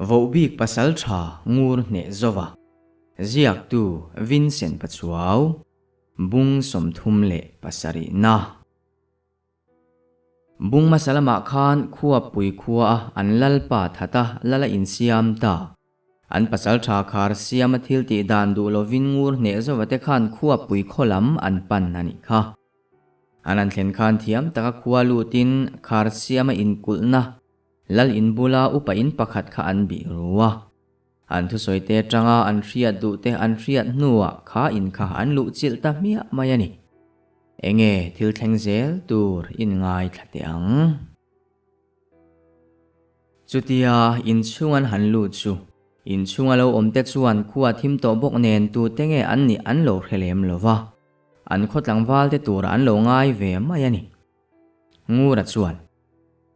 Vohbik pasaltha ngur hneh zova ziaktu Vincent Pachuau, Bung 37 na. Bung hmasa lamah khan Khuapui khua a an lalpa thata lala insiam ta. An pasaltha khar siama thil tih dan duh lovin ngur hneh zova te khan Khuapui khaw lam an pan a nih kha. An han thlen khan thiam taka khua lutin khar siama inkulhna Lal in bula upa in pakhat kha an bih ru a. An thusawi te atanga an hriat duh te an hriat hnuah kha in kha an luh chilh ta hmiah mai a ni. Enge thil thleng zel tur in ngaithla teh ang. Chutia inchhung an han lut chu inchhunga lo awm te chuan khua thim tawh bawk nen tute nge an nih an lo hre lem lo va. An khaw tlangval te turah an lo ngai ve mai a ni. Ngura chuan,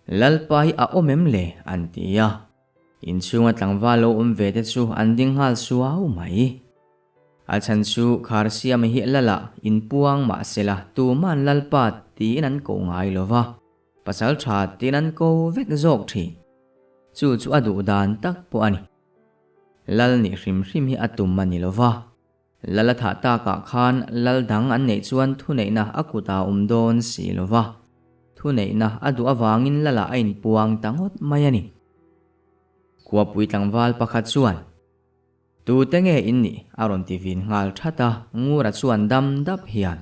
Lalpa hi a awm em le? an ti a. Inchhunga tlangval lo awm ve te chu an ding nghal suau mai. A chhan chu Kharsiama hi Lala inpuang mah sela tuman Lalpa tiin an ko ngai lo va, pasal tha tiin an ko vek zawk thin. Chu chu a duh dan tak pawh a ni. Lal nih hrim hrim hi a tum a ni lo va. Lal a thah takah khan lal dang an neih chuan thuneihna a kutah a awm dawn si lo va, thuneihna a duh avangin Lalah a inpuang ta ngawt mai a ni. Khuapui tlangval pakhat chuan, Tute nge in nih? a rawn ti vin nghal that a, Ngura chuan dam dap hian,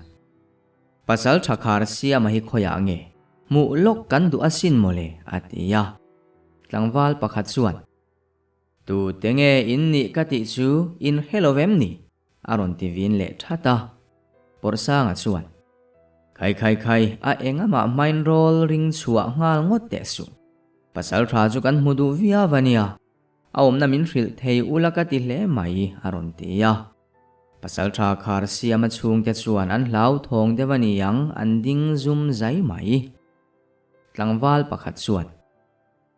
Pasal tha khar siama hi khawiah nge? Hmuh lawk kan duh asin mawle, a ti a. Tlangval pakhat chuan, Tu te nge in nih ka tih chu in hre lo vem ni? a rawn ti vin leh that a. Pawrhsanga chuan, Khai khai khai, a eng amah hmain rawl ring chhuah nghal ngawt teh suh. Pasal tha chu kan hmu duh viau a nia, a awmna min hrilh thei ula ka ti hle mai, a rawn ti a. Pasal tha khar siama chhungte chuan an hlauthawng deuh a ni ang, an ding zum zai mai. Tlangval pakhat chuan.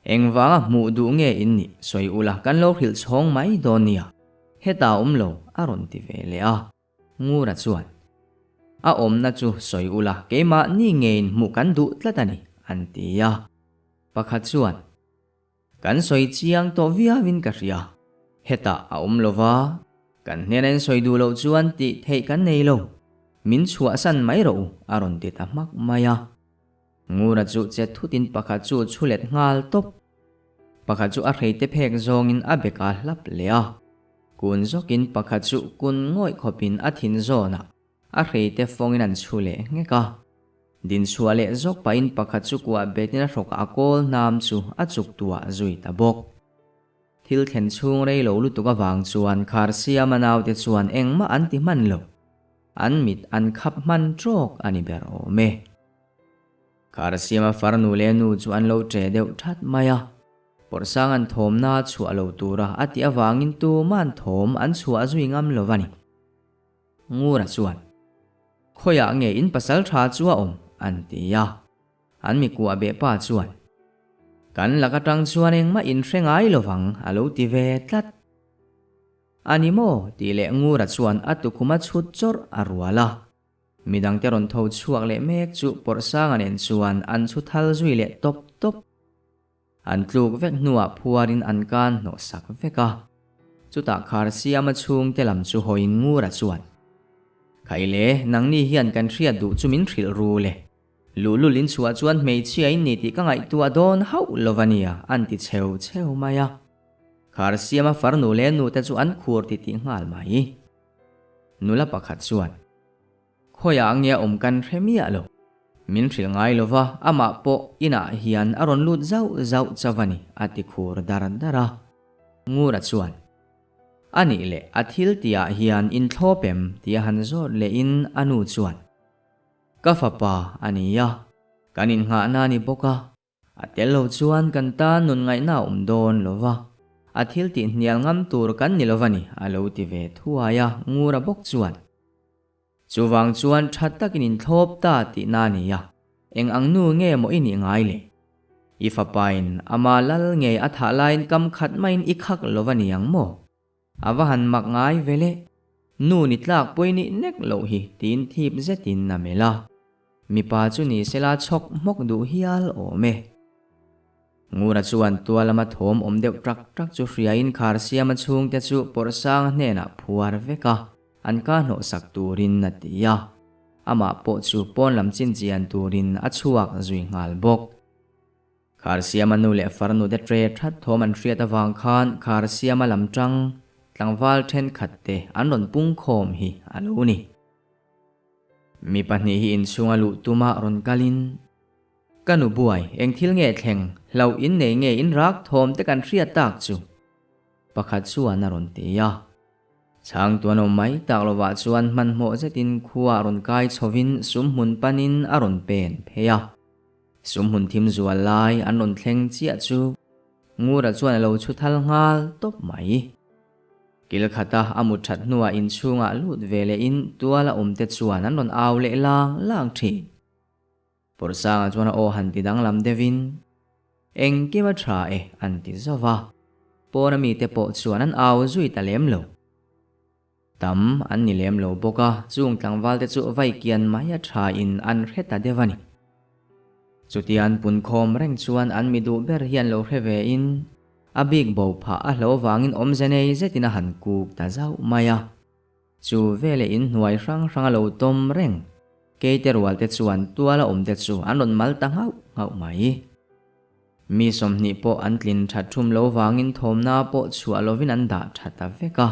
Engvanga hmuh duh nge in nih sawi ula kan lo hrilh chhawng mai dawn nia, heta awm lo a rawn ti ve leh a. Ngura chuan, A awmna chu sawi ula keimah ni ngeiin hmuh kan duh tlat a ni, an ti a. Pakhat chuan, Kan sawi chiang tawh viauin ka hria, hetah a awm lo va, kan hnena in sawi duh loh chuan tih theih kan nei lo, min chhuahsan mai rawh u, a rawn ti ta hmak mai a. Ngura chu che thutin pakhat chu chhu let nghal tawp. Pakhat chu a hreite phek zawngin a bek a hlap leh a. Kun zawkin pakhat chu kun ngawih khawpin a thin zawnah a hreite fawngin an chhu leh nghek a. Din chhuah leh zawk pahin pakhat chu kuah betin a hrawkah a kawl hnam chu a chuk tuah zui ta bawk. Thil thlen chhung rei lo lutuk avang chuan Kharsiama naute chuan engmah an ti hman lo. An mit an khap hman trawk a ni ber awm e. Kharsiama farnu leh nu chu an lo ṭe deuh ṭhat mai a. Pawrhsang an thawmna chhuah lo tura a tih avangin tuman thawm an chhuah zui ngam lo va ni. Ngura chuan, Khawiah nge in pasal ṭha chu a awm? an ti a. An mi kuah beh pa chuan, Kan lak aṭang chuan engmah in hre ngai lo vang, a lo ti ve tlat. A ni maw? tih leh Ngura chuan a tukhum a chhut chawrh a rual a. Midangte rawn tho chhuak leh mek chu Pawrhsanga nen chuan an chhu thal zui leh tawp tawp. An tluk vek hnuah phuarin an kan hnawh sak vek a. Chutah Kharsiama chhungte lam chu hawiin Ngura chuan, Khaile, nangni hian kan hriat duh chu min hrilh ru le. Luhlul in chhuah chuan hmeichhia in ni tih ka ngaihtuah dawn hauh lo va nia, an ti cheu cheu mai a. Kharsiama farnu leh nute chu an khur titih nghal mai. Nula pakhat chuan, Khawiah nge a awm kan hre miah lo. Min hrilh ngai lo va, amah pawh inah hian a rawn lut zauh zauh chauh a ni, a ti khur dar dar a. Ngura chuan, A nih leh a thil tihah hian inthlawp em? tia han zawt lehin a nu chuan, Ka fapa a ni a, kan innghahna a ni bawk a. A tel lo chuan kan tan nun ngaihna a awm dawn lo va, a thil tih hnial ngam tur kan ni lo va ni, a lo ti ve thuai a, Ngura bawk chuan. Chuvang chuan tha takin inthlawp ta tihna a ni a, eng ang nu nge maw i nih ngai le? I fapain ama lal ngei a thah laiin kam khat maiin i khak lo va ni ang maw? A va han mak ngai ve le, nu ni tlak pawi nih nek loh hi tiin thip zetin a melh a. Mipa chu ni sela chhawk hmawk duh hial awm e. Ngura chuan tual lama thawm awm deuh ṭak ṭak chu hriain Kharsiama chhungte chu Pawrhsanga hnenah phuar vek a, an ka hnawhsak turin a ti a. Amah pawh chu pawn lam chinchian turin a chhuak zui nghal bawk. Kharsiama nu leh farnu te ṭe ṭhat thawm an hriat avang khan Kharsiama lam ṭang tlangval ṭhenkhat te an rawn pungkhawm hi a lo ni. Mi pahnih hi inchhunga luh tuma rawn kalin, Ka nu buai, eng thil nge thleng, hlauh in nei nge in rak thawm te kan hriat tak chu? Pakhat chuan a rawn ti a. Chhang tuan awm mai tak lovah chuan hmanhmawh zetin khua rawn kai chhovin sumhmun panin a rawn pen phei a. Sumhmun thim zual lai an rawn thleng chiah chu Ngura chuan a lo chhu thal nghal tawp mai. Kil khata a mut that hnuah inchhungah lut ve lehin tuala awmte chuan an rawn au leh lang lang thin. Pawrhsanga chuan a aw han ti danglam deuhin, Engkim a tha e, an ti zauh a. Pawna mite pawh chuan an au zui ta lem lo. Tam an ni lem lo bawk a, chung tlangvalte chu vai kian mai a tha in an hre ta deuh a ni. Chutian punkhawm reng chuan an mi duh ber hian lo hre ve in, a bik bo phah a hlo vangin awmze nei zetin a han kuk ta zauh mai a. Chu veleh in hnuai hrang hrang a lo tawm reng. Keite rual te chuan tuala awm te chu an rawn mal ta nghauh nghauh mai. Mi 20 pawh an tlin that thum lo vangin thawmna pawh chhuah lovin an dah tha ta vek a.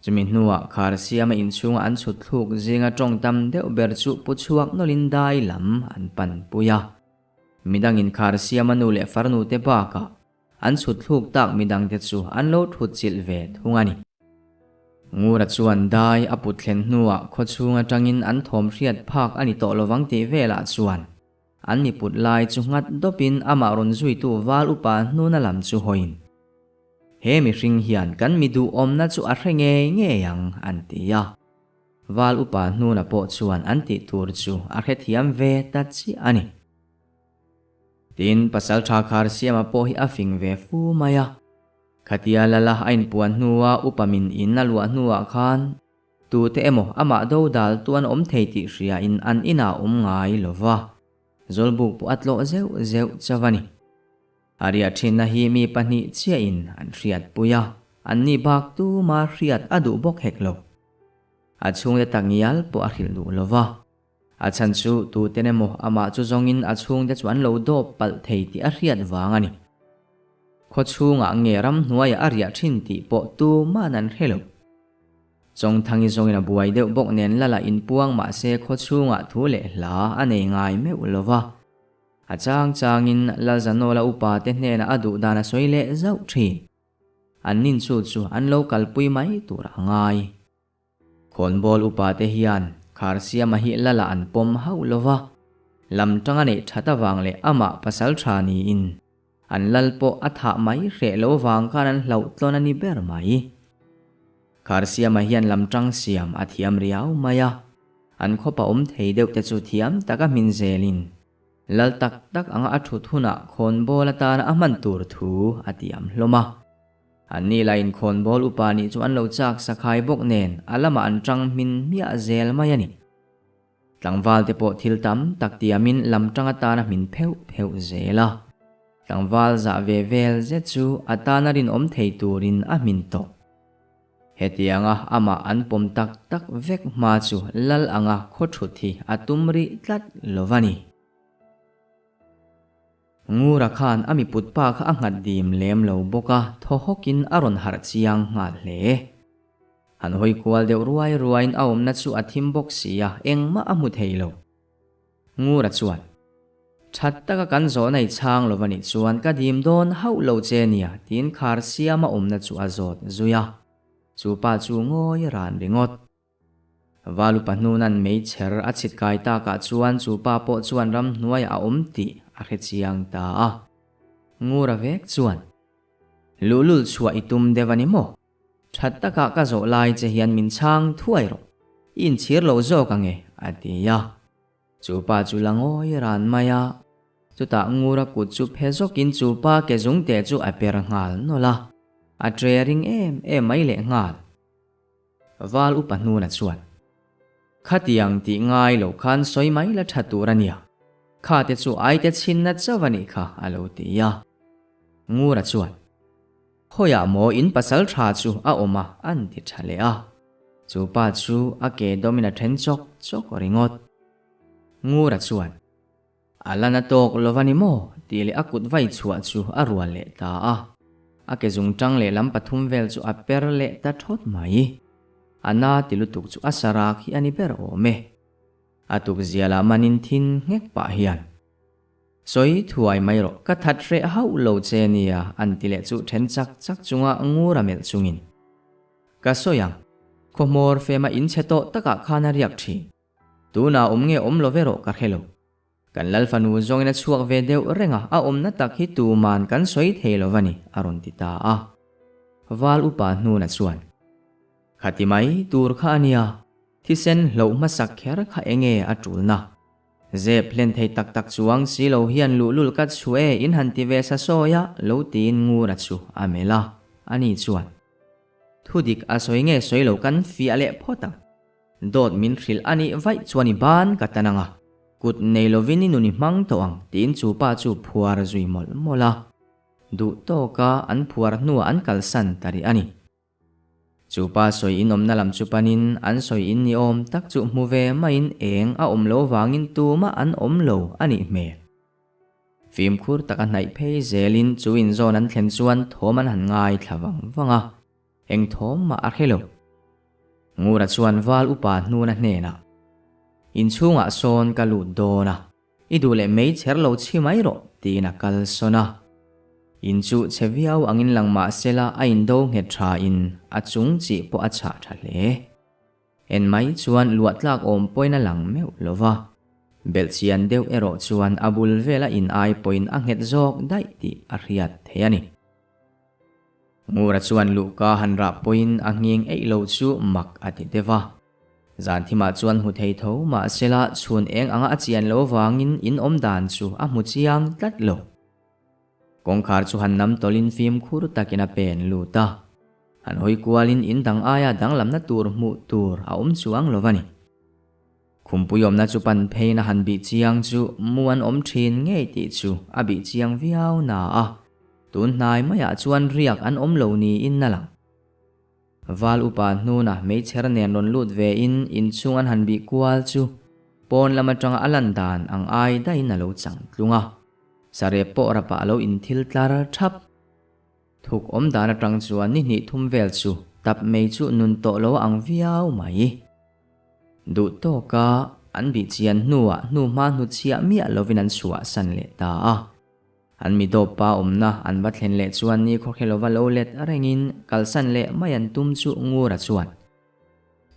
Chumi hnuah khar siama inchhunga an chhut thluk zinga tawng tam deuh ber chu pu chhuak nawlin dai lam an pan pui a. Midangin khar siama nu leh farnu te bakah An chhut thluk tak midangte chu an lo thut chilh ve thung a ni. Ngura chuan dai a put thlen hnuah khawchhung atangin an thawm hriat phak a ni tawh lovang tih velah chuan an mi put lai chu nghat dawpin amah rawn zuitu val upa hnuna lam chu hawiin, He mihring hian kan mi duhawmna chu a hre ngei ngei ang, an ti a. Val upa hnuna pawh chuan an tih tur chu a hrethiam ve ta chiah a ni. Tin, Pasalṭha Kharsiama pawh hi a fing ve fu mai a. Khatia lala a inpuan hnua upa min in a luah hnuah khan tute emaw amah do dal tu an awm thei tih hriain an inah awm ngai lo va, Zawlbuk pawh a tlawh zeuh zeuh chauh a ni. A riah ṭhinna hi mi pahnih chiahin an hriatpui a, anni bak tuma hriat a duh bawk hek lo. A chhungte takngial pawh a hrilh duh lo va. A chhan chu tuten emaw amah chu zawngin a chhungte chu an lo dawp palh thei tih a hriat vang a ni. Khaw chhungah nge ramhnuaiah a riah thin tih pawh tuman an hre lo. Chawngthangi zawngin a buai deuh bawk nen lala inpuang mahse khaw chhungah thu leh hla a nei ngai meuh lo va. A chang changin Lalzanawla upa te hnenah a duh dan a sawi leh zauh thin. An nin chu chu an lo kalpui mai tur a ngai. Khawnbawl upa te hian Kharsiama hi lala an pawm hauh lo va, lam tang a neih that avang leh amah pasal tha niin an lal pawh a thah mai hreh lo vang khan an hlauh tlawn a ni ber mai. Kharsiama hian lam tang siam a thiam riau mai a, an khawpa awm thei deuh te chu thiam taka hmin zelin lal tak tak anga a thut hunah khawnbawl atana a hman tur thu a tiam hlawm a. An ni la inkhawnbawl upa nih chu an lo chak sakhai bawk nen a lamah an tang hmin hmiah zel mai a ni. Tlangval te pawh thil tam tak tiamin lam tang atana hmin pheuh pheuh zel a. Tlangval zah ve vel zet chu a tana rinawm thei turin a hmin tawh. Hetianga amah an pawm tak tak vek hma chu lal anga khaw thut hi a tum rih tlat lo va ni. Ngura khan a miput pa kha a nghat dim lem lo bawk a, thaw hawkin a rawn harh chiang nghal hle. Han hawi kual deuh ruai ruaiin a awmna chu a thim bawk si a, engmah a hmu thei lo. Ngura chuan, That taka kan zawhna i chhang lo va nih chuan ka dim dawn hauh lo che nia, tiin khar siama awmna chu a zawt zui a. Chu pa chu ngawi ran ringawt. Valu pahnunan meichher a chhit kai takah chuan chu pa pawh chuan ramhnuaiah a awm tih a hre chiang ta a. Ngura vek chuan, Luhlul chhuah i tum deuh a ni maw? Tha takah ka zawh lai che hian min chhang thuai rawh. I inchhir lo zawk ang e, a ti a. Chu pa chu la ngawi ran mai a. Chutah Ngura kut chu phe zawkin chu pa ke zungte chu a per nghal nawlh a. A tre ring em em mai lehnghal. Val upa hnuna chuan, Khatiang tih ngai lo khan sawi mai la tha tur a nia, khate chu aite chhinna chauh a nih kha, a lo ti a. Ngura chuan, Khawiah maw in pasal tha chu a awm a an ti tha leh a. Chu pa chu a ke dawmin a then chawk chawk ringawt. Ngura chuan, A la na tawk lo va ni maw? tih leh a kut vai chhuah chu a rual leh ta a. A ke zungtang lehlam pathum vel chu a per leh ta thawt mai. A na ti lutuk chu a sarak hi a ni ber awm e. A tukzialah manin thin nghek pah hian. Sawi thuai mai rawh, ka that hreh hauh lo che nia an ti leh chu then chak chak chunga ngur a melh chungin. Ka sawi ang, khawhmawr fema in chhe tawh takah khan a riak thin. Tunah awm nge awm lo ve rawh ka hre lo. Kan lal fanu zawngin a chhuak ve deuh reng a, a awmna tak hi tuman kan sawi thei lo va ni, a rawn ti ta a. Val upa hnuna chuan, Khati mai tur kha a nia, thisen hloh hmasak kher kha enge a tulna? Zep hlen thei tak tak chuang si lo hian luhlul ka chhu e in han ti ve sa sawi a, lo tiin Ngura chu a melh a, ani chuan, Thudik a sawi nge sawi lo kan fiah leh phawt ang. Dawt min hrilh a nih vaih chuan i ban ka tan ang a, kut nei lovin i nun i hmang tawh ang tiin chu pa chu phuar zui mawlh mawlh a. Duh tawka an phuar hnuah an kalsan ta rih a ni. Chu pa sawi in awmna lam chu panin an sawi in ni awm tak chu hmu ve maiin eng a awm lo vangin tumah an awm lo a nih hmel. Fimkhur taka hnaih phei zelin chu inzawn an thlen chuan thawm an han ngaithla vang vang a. Eng thawm mah a hre lo. Ngura chuan val upa hnuna hnenah, Inchhungah sawn ka lut dawn a, i duh leh mei chher lo chhi mai rawh, tiin a kal sawn a. In chu chhe viau angin lang mah sela a indo nghet thain a chung chih pawh a chhah tha hle. En mai chuan luah tlak awm pawhin a lang meuh lo va, belhchian deuh erawh chuan a bul vela in ai pawhin a nghet zawk daih tih a hriat thei a ni. Ngura chuan luhka han rah pawhin a nghing eih lo chu mak a ti deuh a. Zan thimah chuan hmu thei tho mahsela chhun eng anga a chian lo vangin in awm dan chu a hmu chiang tlat lo. Kawngkhar chu han nam tawlhin fimkhur takin a pen lut a. Han hawi kualin in dang aia danglamna tur hmuh tur a awm chuang lo va ni. Khumpui awmna chu pan pheiin a han bih chiang chu mu an awm thin ngei tih chu a bih chiang viau na a, tun hnai maiah chuan riak an awm lo niin a lang. Val upa hnuna hmeichher nen rawn lut ve in inchhung an han bih kual chu pawn lam atanga a lan dan ang ai daihin a lo chang tlung a, sarep pawh rapah a lo inthil tlar thap. Thuk awm dan atang chuan ni hnih thum vel chu tap mei chu nun tawh lo ang viau mai. Duh tawka an bih chian hnuah hnuhma hnuchhiah miah lovin an chhuah san leh ta a. An mi dawp pa awmna an va thlen leh chuan ni khawkhe lova lo let rengin kalsan leh mai an tum chu Ngura chuan,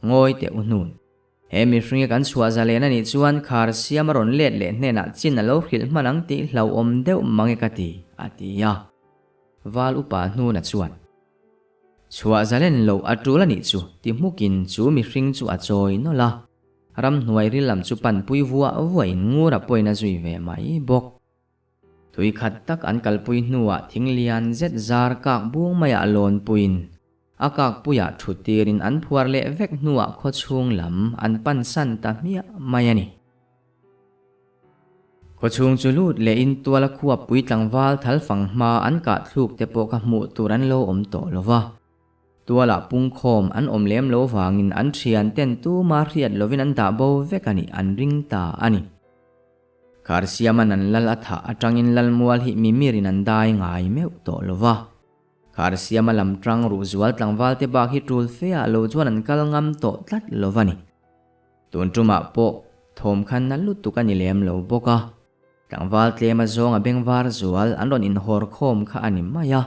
Ngawi teh u hnun. He mihringa kan chhuah zalen a nih chuan khar siam a rawn let leh hnenah chin a lo hrilh hman ang tih hlauhawm deuh mang e ka ti, a ti a. Val upa hnuna chuan, Chhuah zalen loh a tul a nih chu, ti hmukin chu mihring chu a chawi nawlh a. Ramhnuai ril lam chu panpui vuah vuahin ngur a pawhin a zui ve mai bawk. Tui khat tak an kalpui hnuah thing lian zet zar kak bung maiah lawnpuiin a kakpuiah thut tirin an phuar leh vek hnuah khawchhung lam an pansan ta hmiah mai a ni. Khawchhung chu lut lehin tuala khuappui tlangval thal fang hma an kah thluk te pawh kha hmuh tur an lo awm tawh lo va. Tualah pungkhawm an awm lem lo vangin an thian ten tuma hriat lovin an dah bo vek a nih an ring ta a ni. Kharsiaman an lal a thah atangin Lalmual hi mimirin an dai ngai meuh tawh lo va. Kharsiama lam tang ruh zual tlangval te bak hi tul fe ah lo chuan an kal ngam tawh tlat lo va ni. Tun tumah pawh thawm khan na lutuk a ni lem lo bawk a. Tlangval tlem a zawng a bengvar zual an rawn inhawr khawm kha a ni mai a.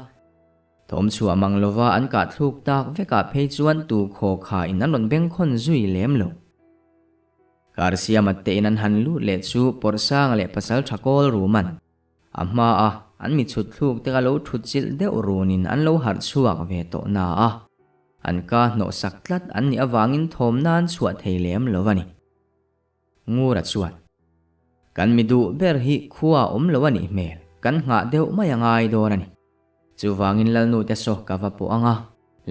Thawm chhuah mang lova an kah thluk tak vekah phei chuan tu khaw kha in an rawn bengkhawn zui lem lo. Karsiama te in an han lut leh chu Pawrhsanga leh Pasal tha kawl rum an a hma a, an mi chhut thluk te ka lo thut chilh deuh runin an lo harh chhuak ve tawh na a, an ka hnawh sak tlat an nih avangin thawm nan chhuah thei lem lo a ni. Ngura chuan, Kan mi duh ber hi khua awm lo a nih hmel, kan nghah deuh mai a ngai dawn a ni. Chuvangin Lalnu te saw ka va pawh ang a,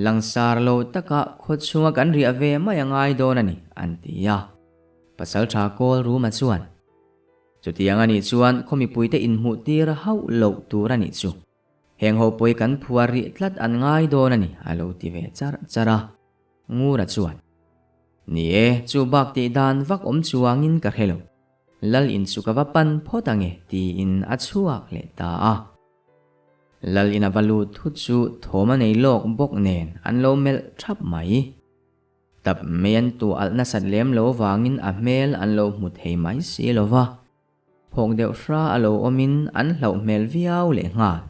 langsar lo taka khawchhunga kan riah ve mai a ngai dawn a ni, an ti a. Pasalṭha kawl Ruma chuan, Chutiang a nih chuan khaw mipuite inhmuh tir hauh loh tur a nih chu. Heng ho pawi kan phuar rih tlat an ngai dawn a ni, a lo ti ve charh charh a. Ngura chuan, Ni e, chu bak tih dan vak awm chuangin ka hre lo. Lal in chu ka va pan phawt ange, tiin a chhuak leh ta a. Lal in a va lut thut chu thawm a nei lawk bawk nen an lo melh thap mai. Tap mai an tu alh nasat lem lo vangin a hmel an lo hmu thei mai si lo va. Phawk deuh hra a lo awmin an hlauh hmel viau leh nghal.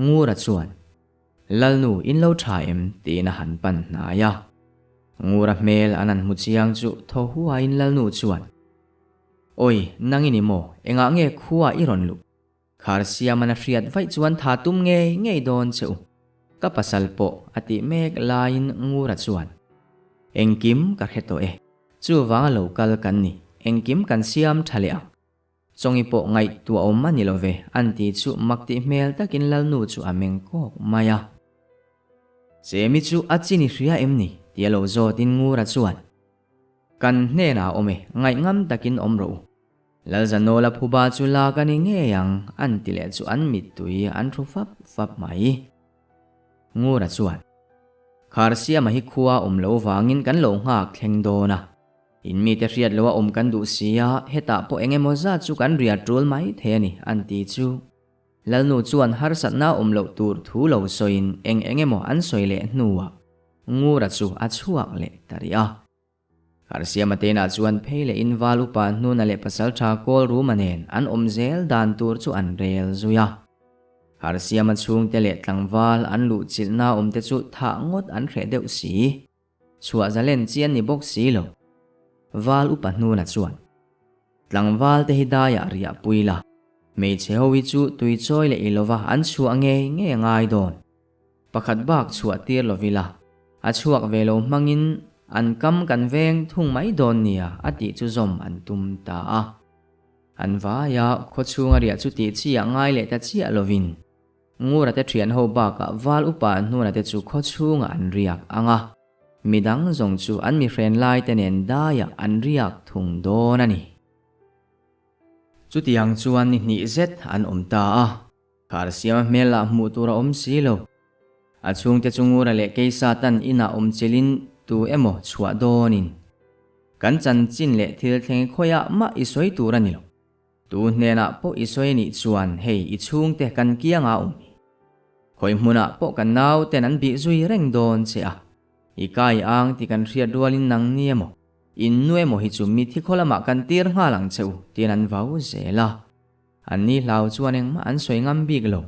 Ngura chuan, Lalnu in lo tha em? tiin a han pan hnai a. Ngura hmel an han hmu chiang chu thaw huaiin Lalnu chuan, Awi, nang i ni maw? Engah nge khua i rawn luh? Khar siaman a hriat vaih chuan tha tum ngei ngei dawn che u. Ka pasal pawh a tih mek laiin Ngura chuan, Engkim ka hre tawh e. Chuvanga lo kal kan ni. Engkim kan siam tha leh ang. Chawngi pawh ngaihtuah awm a ni lo ve, an ti chu mak tih hmel takin Lalnu chu a meng kawk mai a. Chemi chu a chi ni hria em ni? tia lo zawtin Ngura chuan, Kan hnenah a awm e, ngaihngam takin awm rawh u. Lalzanawla phuba chu lak a ni ngei ang, an ti leh chu an mittui an thu fap fap mai. Ngura chuan, Kharsiama hi khua awm lo vangin kan lo nghak thleng dawn a. In mite hriat loa awm kan duh si a, hetah pawh eng emaw zat chu kan riat tul mai thei a ni, an ti chu. Lalnu chuan harsatna awm loh tur thu lo sawiin eng eng emaw an sawi leh hnuah Ngura chu a chhuak leh ta rih a. Harsiama teinah chuan phei leh in val upa hnuna leh pasaltha kawl ruma nen an awm zel dan tur chu an rel zui a. Harsiama chhungte leh tlangval an luh chilhna awmte chu thah ngawt an hreh deuh si. Chhuah zalen chi an ni bawk si lo. Val upa hnuna chuan, Tlangval te hi daiah riah pui la, hmeichhe ho hi chu tui chawi leh i lova an chhuah ngei ngei a ngai dawn. Pakhat bak chhuah tir lo ila, a chhuak ve lo hmangin an kam kan veng thung mai dawn nia a tih chu zawm an tum ta a. An vai a, khawchhunga riah chu tih chiah ngai leh ta chiah lovin Ngura te thian ho bakah val upa hnuna te chu khawchhungah an riak ang a, midang zawng chu an mihren lai te nen daiah an riak thung dawn a ni. Chutiang chuan ni hnih zet an awm ta a. Khar siama hmel lah hmuh tur a awm si lo. A chhungte chu Ngura leh Keisa tan inah awm chilhin tu emaw chhuah dawnin kan chanchin leh thil thleng khawiah mah i sawi tur a ni lo. Tu hnenah pawh i sawi anih chuan hei i chhungte kan kiangah awm hi. Khawi hmunah pawh kan nauten an bih zui reng dawn che a. I kai ang tih kan hriat rualin nang ni emaw, in nu emaw hi chu mithi khaw lamah kan tir nghal ang che u tiin an vau zel a. An ni hlau chuan engmah an sawi ngam bik lo.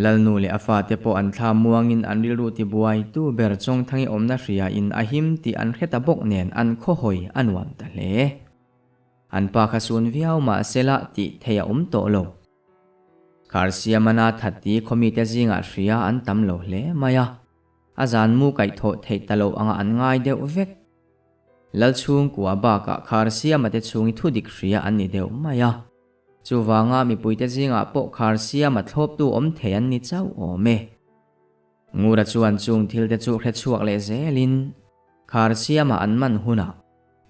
Lalnu leh a fate pawh an thla muangin an rilru tibuai tu ber Chawngthangi awmna hria in a him tih an hre ta bawk nen an khawhawi a nuam ta hle. An pa kha sun viau mah sela tih theih a awm tawh lo. Kharsiamana Thatti khawmite zingah hria an tam lo hle mai a, a zan mu kaihthawh theih ta loh anga an ngai deuh vek. Lalchhungkua bakah Kharsiama te chhungi thudik hria an ni deuh mai a. Chuvanga mipuite zingah pawh Kharsiama thlawptu awm thei an ni chauh awm e. Ngura chuan chung thilte chu hre chhuak leh zelin Kharsiama an man hunah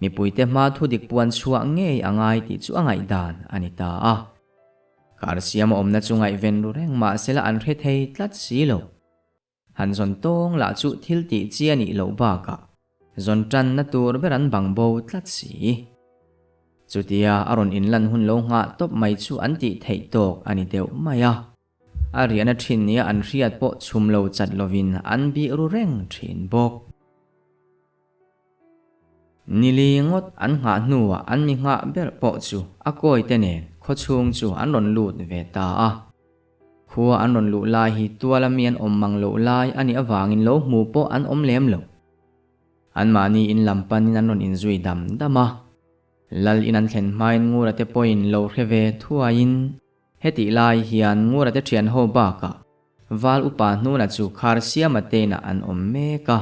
mipuite hma thudik puan chhuah ngei a ngai tih chu a ngaihdan a ni ta a. Kharsiama awmna chu ngaihven ru reng mahsela an hre thei tlat si lo. Han zawn tawng lah chu thil tih chi a nih loh bakah zawn tanna tur ber an bang bo tlat si. Chutia a rawn inlan hun lo nghah tawp mai chu an tih theih tawk a ni deuh mai a. A riahna thin nia an hriat pawh chhum lo chat lovin an bih ru reng thin bawk. Nili ngawt an nghah hnuah an mi nghah ber pawh chu a kawite nen khawchhung chu an rawn lut ve ta a. Khua an rawn luh lai hi tuala mi an awm mang loh lai a nih avangin lo hmu pawh an awm lem lo. Anmahni in lam panin an rawn inzui dam dam a. Lal in an thlen hmain Ngura te pawhin lo hre ve thuaiin hetih lai hian Ngura te thian ho bakah Val upa hnuna chu Kharsiama te inah an awm mek a.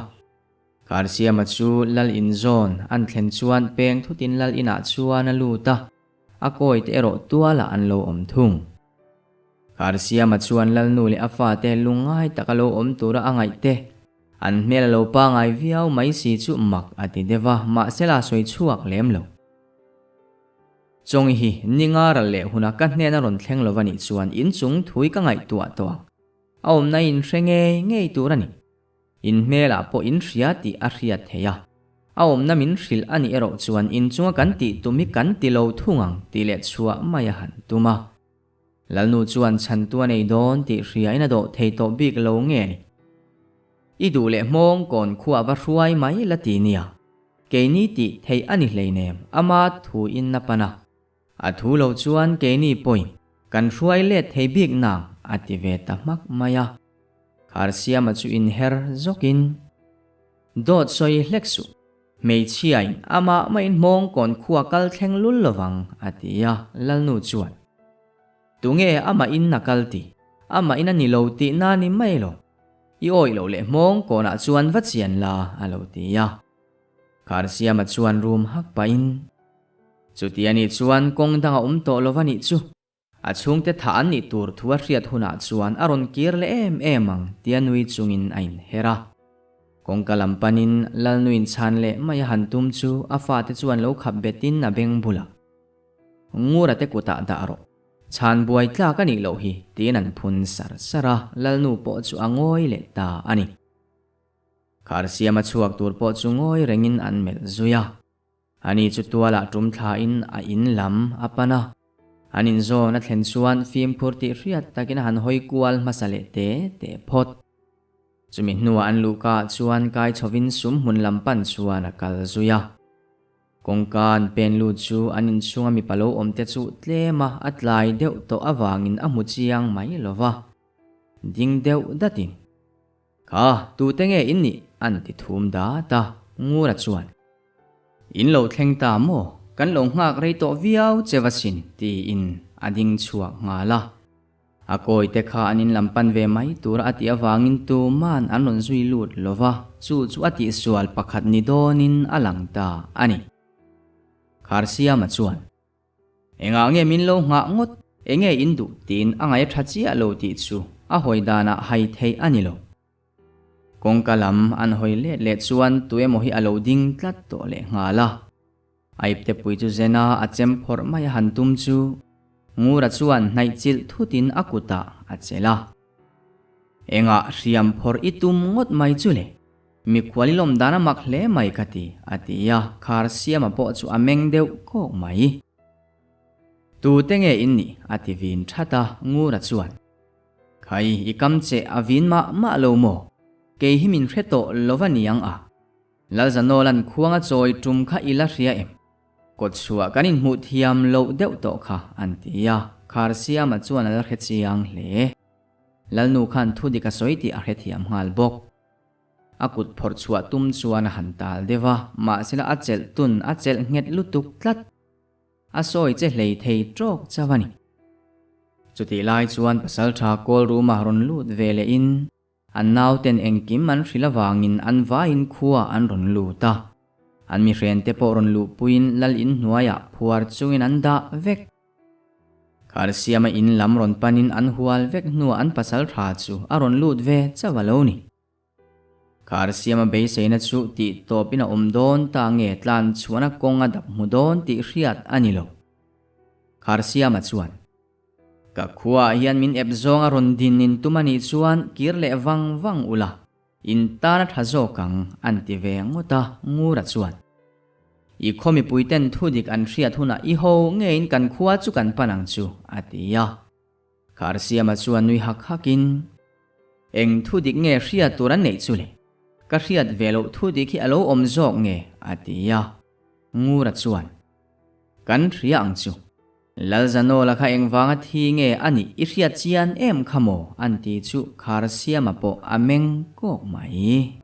Karsiama chu Lal in zawn an thlen chuan peng thutin Lal inah chuan a lut a, a kawi te erawh tualah an lo awm thung. Karsiama chuan Lal nu leh a fate lungngai taka lo awm tura a ngaih te, an hmel a lo pangai viau mai si chu mak a ti deuh a, mahsela sawi chhuak lem lo. Chawngi hi ninga ral leh huna ka hnena rawn thleng lo va nih chuan inchung thui ka ngaihtuah tawh ang. A awmna in hre ngei ngei tur a ni. In hmelah pawh in hria tih a hriat theih a. A awmna min hrilh a nih erawh chuan inchunga kan tih tum hi kan ti lo thung ang tih leh chhuah mai a han tum a. Lalnu chuan chhantu a nei dawn tih hriain a dawh thei tawh bik lo nge ni? I duh leh hmawng kawn khuah va hruai mai la ti nia. Keini tih theih a ni hleinem ama thu in a pan a. A thu lo chuan keini pawhin kan hruai let thei bik nang a ti ve ta hmak mai a. Kharsiama chu inher zawkin, Dawt sawi hlek suh, hmeichhiain amah mahin hmawng kawn khua kal thleng lul lovang a ti a, Lalnu chuan, Tunge amah in a kal ti? Amah in a ni lo tih na ni mai lo. I awih loh leh hmawng kawnah chuan va chian la a lo ti a. Kharsiama chuan rum hak pahin, Chuti a nih chuan kawng dang a awm tawh lo va nih chu. A chhungte thah an nih tur thu a hriat hunah chuan a rawn kir leh em em ang tia nui chungin a inher a. Kawngka lam panin Lalnuin chhan leh mai a han tum chu a fate chuan lo khap betin a beng bulah, Ngura te kutah dah rawh. Chhan buai tlak a nih loh hi tiin an phun sar sar a, Lalnu pawh chu a ngawi leh ta a ni. Kharsiama chhuak tur pawh chu ngawi rengin an melh zui a. Ani chu tualah tum thlain a in lam a pan a. An inzawn a thlen chuan fimkhur tih hriat takin a han hawi kual hmasa leh te te phawt. Chumi hnuah an luhkaah chuan kai chhovin sum hmun lam pan chuan a kal zui a. Kawngka an pen lut chu an inchhunga mipa lo awm te chu tlema a tlai deuh tawh avangin a hmu chiang mai lo va. Ding deuh datin. Kha, tute nge in nih? an ti thum dat a, Ngura chuan, In lo thleng ta maw? Kan lo nghak rei tawh viau che va sin, tiin a ding chhuak nghal a. A kawi te kha an in lam pan ve mai tura a tih avangin tuman an rawn zui lut lo va, chu chu a tihsual pakhat ni dawnin a lang ta a ni. Kharsiama chuan. Engah nge min lo nghah ngawt? Enge in duh tiin a ngaih tha chiah lo tih chu a hawi danah hai theih a ni lo. Kawngka lam an hawi let leh chuan tuemaw hi a lo ding tlat tawh leh nghal a. A iptepui chu Zena a chem phawrh mai a han tum chu Ngura chuan hnaih chilh thutin a kutah a chelh a. Engah hriam phawrh i tum ngawt mai chu le? Mikhual i lawm dan a mak hle mai ka ti, a ti a, khar siama pawh chu a meng deuh kawk mai. Tute nge in nih? a ti vin that a, Ngura chuan, Khai, i kam che a vin mah mah lo maw? Kei hi min hre tawh lo va niang a? Lalzanawla'n khuang a chawi tum kha i la hria em? Kawtchhuah kan inhmuh thiam loh deuh tawh kha, an ti a, khar siama chuan a la hre chiang hle. Lalnu khan thu dik a sawi tih a hrethiam nghal bawk. A kut phawrh chhuah tum chuan a han tal deuh a, mahsela a chelh tun a chelh nghet lutuk tlat. A sawi che hlei thei tawk chauh a ni. Chutih lai chuan pasaltha kawl ruma rawn lut ve lehin an nauten engkim an hrilh avangin an vaiin khua an rawn lut a. An mihrente pawh rawn luhpuiin lal in hnuaiah phuar chungin an dah vek. Kharsiama in lam rawn panin an hual vek hnuah an pasal tha chu a rawn lut ve chauh a lo ni. Kharsiama beiseina chu tih tawpin a awm dawn ta nge tlan chhuahna kawng a dap hmu dawn tih hriat a ni lo. Kharsiama chuan, Ka khuaah hian min ep zawng a rawn din in tum a nih chuan kir leh vang vang ula, in tan a tha zawk ang, an ti ve ngawt a, Ngura chuan. I khaw mipuiten thu dik an hriat hunah i ho ngeiin kan khua chu kan pan ang chu, a ti a. Kharsiama chuan nui hak hakin, Eng thu dik nge hriat tur an neih chu le? Ka hriat ve loh thu dik hi a lo awm zawk nge? a ti a. Ngura chuan, Kan hria ang chu. Lalzanawla kha engvanga thi nge a nih i hriat chian em kha maw? an ti chu Kharsiama pawh a meng kawk mai.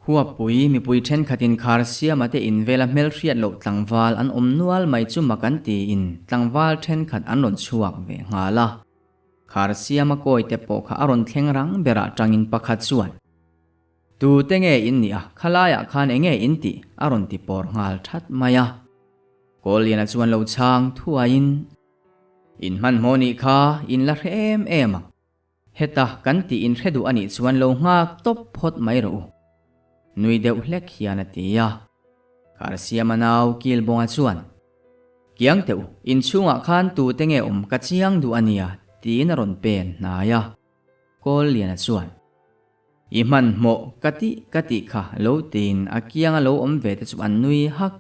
Huappui mipui thenkhatin khar siama te in vela hmelhriat loh tlangval an awm nual mai chu mak an tiin tlangval thenkhat an rawn chhuak ve nghal a. Khar siama kawi te pawh kha a rawn thleng rang berah tangin pakhat chuan, Tu te nge in nih a, khalaiah khan enge in tih? a rawn ti pawr nghal that mai a. Kawlliana chuan lo chhang thuaiin, In hmanhmawh nih kha in la hre em em ang. Heta kan tih in hre duh a nih chuan lo nghak tawp phawt mai rawh u. Nui deuh hlek hian a ti a. Kharsiama nau Kilbawnga chuan. Kiang teh u, inchhungah khan tute nge awm ka chiang duh a nia, tiin a rawn pen hnai a. Kawlliana chuan, I hmanhmawh ka tih ka tih kha lo tiin a kianga lo awm ve te chu an nui hak.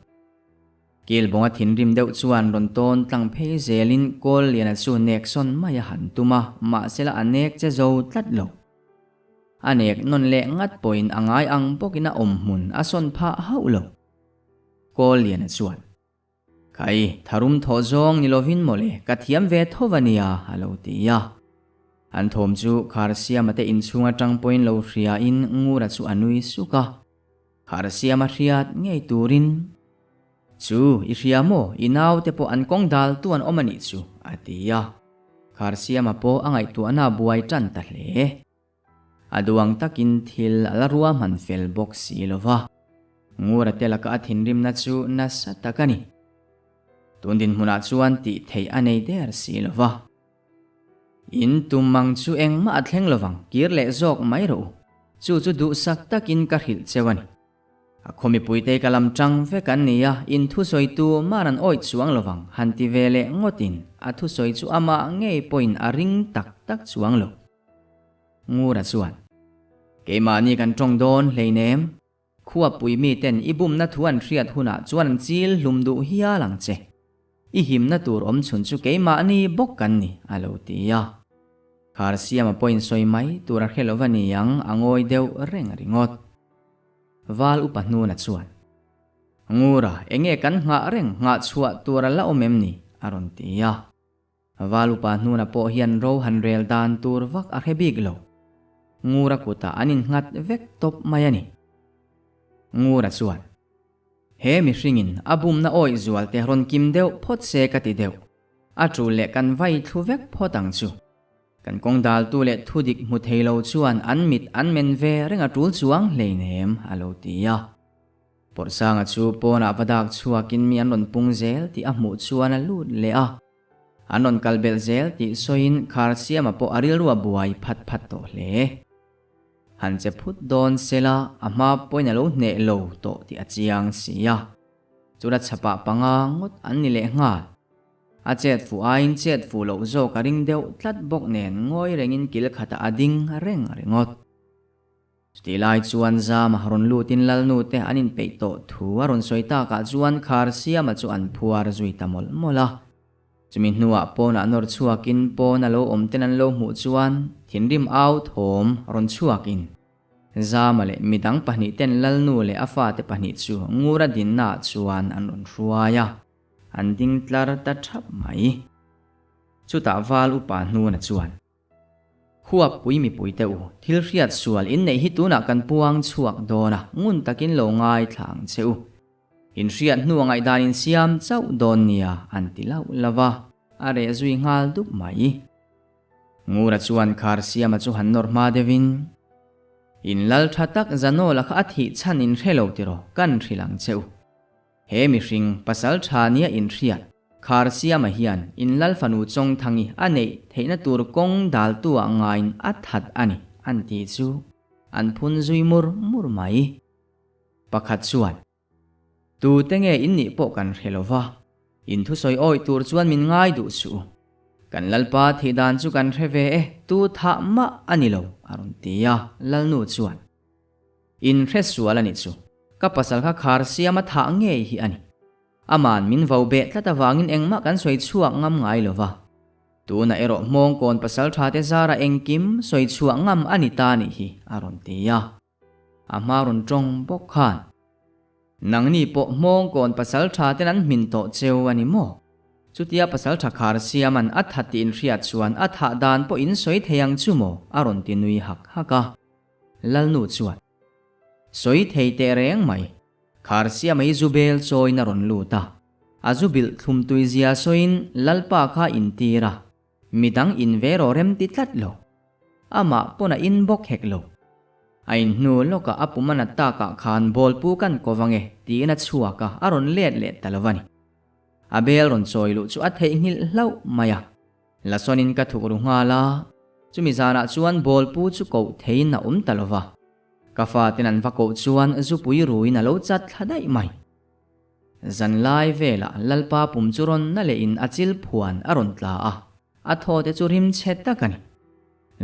Kilbawnga thinrim deuh chuan rawn tawn tlang phei zelin Kawlliana chu nek sawn mai a han tum a, mahsela a nek che zo tlat lo. A nek nawn leh ngat pawhin a ngai ang bawkin a awm hmun a sawn phah hauh lo. Kawlliana chuan, Khai, tharum thawh zawng ni lovin mawle, ka thiam ve tho va nia, a lo ti a. An thawm chu Kharsiama te inchhung atang pawhin lo hriain Ngura chu a nui suk a. Kharsiama hriat ngei turin, Chu, i hria maw, i naute pawh an kawng dal tu an awm a nih chu, a ti a. Kharsiama pawh a ngaihtuahna a buai tan ta hle. A duang takin thil a la ruahman fel bawk si lo va, Ngura te laka a thinrimna chu nasa tak a ni. Tun dinhmunah chuan tih theih a nei der si lo va. In tum ang chu engmah a thleng lovang, kir leh zawk mai rawh u. Chu chu duhsak takin ka hrilh cheu a ni. A khaw mipuite ka lam tang vek an ni a, in thusawitu mar an awih chuang lovang han ti ve leh ngawtin a thusawi chu amah ngei pawhin a ring tak tak chuang lo. Ngura chuan, Keimahni kan tawng dawn hleinem, khuapui miten i bumna thu an hriat hunah chuan an chil hlum duh hial ang che. I himna tur awm chhun chu keimahni bawk kan ni, a lo ti a. Kharsiama pawhin sawi mai tur a hre lo va ni ang, a ngawi deuh reng ringawt. Val upa hnuna chuan, Ngura, enge kan nghah reng, nghah chhuah tur a la awm em ni? a rawn ti a. Val upa hnuna pawh hian ro han rel dan tur vak a hre bik lo. Ngura kutah an innghat vek tawp mai a ni. Ngura chuan, He mihringin a bumna awih zual te rawn kim deuh phawt se ka ti deuh. A tul leh kan vai thlu vek phawt ang chu. Kan kawng daltu leh thudik hmu thei lo chuan an mit an men ve reng a tul chuang hleinem, a lo ti a. Pawrhsanga chu pawnah va dak chhuakin mi an rawn pung zel tih a hmuh chuan a lut leh a. An rawn kal belh zel tih sawiin Kharsiama pawh a rilru a buai phat phat tawh hle. Han che phut dawn sela a hma pawhin a lo hneh lo tawh tih a chiang si a. Chula chhapah panga ngawt an ni leh nghal. A chet fuh aiin chet fuh loh zawk a ring deuh tlat bawk nen ngawi rengin kil khatah a ding reng ringawt. Chutih lai chuan Zama rawn lutin Lalnu te an inpeih tawh thu a rawn sawi takah chuan Kharsiama chu an phuar zui ta mawlh mawlh a. Chumi hnuah pawnah nawr chhuakin pawn a lo awm ten an lo hmuh chuan thinrim au thawm rawn chhuakin Zama leh midang pahnih ten Lalnu leh a fate pahnih chu Ngura dinnaah chuan an rawn hruai a, an ding tlar ta thap mai. Chutah Val upa hnuna chuan. Khuapui mipui te u, thil hriat sual in neih hi tunah kan puang chhuak dawn a, ngun takin lo ngaithla ang che u. In hriat hnu a ngaihdan in siam chauh dawn nia an ti lauh lauh a, a reh zui nghal dup mai. Ngura chuan khar siama chu han nawr hma deuhin, In lal tha tak Zanawla kha a thih chhan in hre lo tiraw, kan hrilh ang che u. He mihring, pasal tha nia inhriat, Khar Siama hian in lal fanu Chawngthangi a neih theihna tur kawng daltu-ah ngaiin a that a ni, an tih chu an phun zui mur mur mai. Pakhat chuan, Tute nge in nih pawh kan hre lo va, in thusawi awih tur chuan min ngai duh suh u. Kan lalpa thih dan chu kan hre ve e, tu thah mah a ni lo, a rawn ti a, lalnu chuan, In hre sual a nih chu. Ka pasal kha khar siama thah ngei hi a ni. Aman min vo beh tlat avangin engmah kan sawi chhuak ngam ngai lo va. Tunah erawh hmawngkawn pasal tha te zara engkim sawi chhuah ngam a ni ta nih hi a rawn ti a. A hma rawn tawng bawk khan. Nangni pawh hmawngkawn pasal tha ten an hmin tawh cheu a ni maw? Chutia pasal tha khar siaman a that tih inhriat chuan a thah dan pawh in sawi thei ang chu maw? a rawn ti nui hak hak a. Lalnu chuan, Sawi thei teh reng mai, khar siama i zu bel chawiin a rawn lut a, a zu bilh thlum tui zia sawiin Lalpa kha intir a, midang in ve rawh rem ti tlat lo. Amah pawn a in bawk hek lo. A in hnu lawkah a pum a nat takah khan bawlpu kan ko vang e tiin a chhuak a, a rawn let leh ta lo a ni. A bel rawn chawi luh chu a theihnghilh hlauh mai a. Lasawnin ka thuk ru nghal a, chumi zanah chuan bawlpu chu koh theiin a awm ta lo va. Ka faten an va koh chuan zupui ruin a lo chat thla daih mai. Zanlai velah Lalpa pum chu rawn na lehin a chil phuan a rawn tla a, a thaw te chu rim chhe tak a ni.